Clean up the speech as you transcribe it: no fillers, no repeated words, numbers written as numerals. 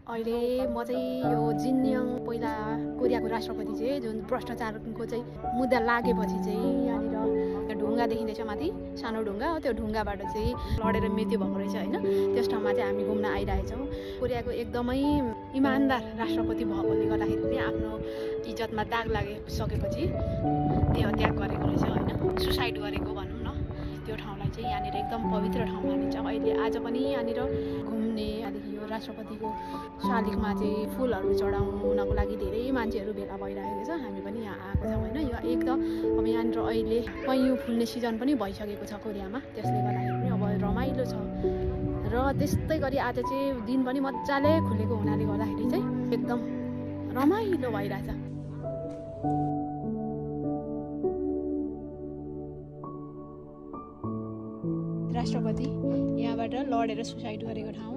अहिले म चाहिँ यो जिनयङ पहिला कोरियाको राष्ट्रपति चाहिँ जुन भ्रष्टाचारको चाहिँ मुद्दा लागेपछि चाहिँ यहाँनिर ढुङ्गा देखिँदैछ माथि सानो ढुङ्गा हो, त्यो ढुङ्गाबाट चाहिँ लडेर मृत्यु भएको रहेछ होइन। त्यस ठाउँमा चाहिँ हामी घुम्न आइरहेछौँ। कोरियाको एकदमै इमान्दार राष्ट्रपति भएकोले गर्दाखेरि पनि आफ्नो इज्जतमा दाग लागिसकेपछि देहत्याग गरेको रहेछ होइन, सुसाइड गरेको भनौँ न। त्यो ठाउँलाई चाहिँ यहाँनिर एकदम पवित्र ठाउँ मानिन्छ। अहिले आज पनि यहाँनिर घुम्ने यहाँदेखि यो राष्ट्रपतिको शालिगमा चाहिँ फुलहरू चढाउनको लागि धेरै मान्छेहरू भेला भइरहेको छ। हामी पनि यहाँ आएको छौँ होइन। यो एक त अब यहाँनिर अहिले कैयौँ फुल्ने सिजन पनि भइसकेको छ कोरियामा, त्यसले गर्दाखेरि पनि अब रमाइलो छ। र त्यस्तै गरी आज चाहिँ दिन पनि मजाले खुलेको हुनाले गर्दाखेरि चाहिँ एकदम रमाइलो भइरहेछ। राष्ट्रपति यहाँबाट लडेर सुसाइड गरेको ठाउँ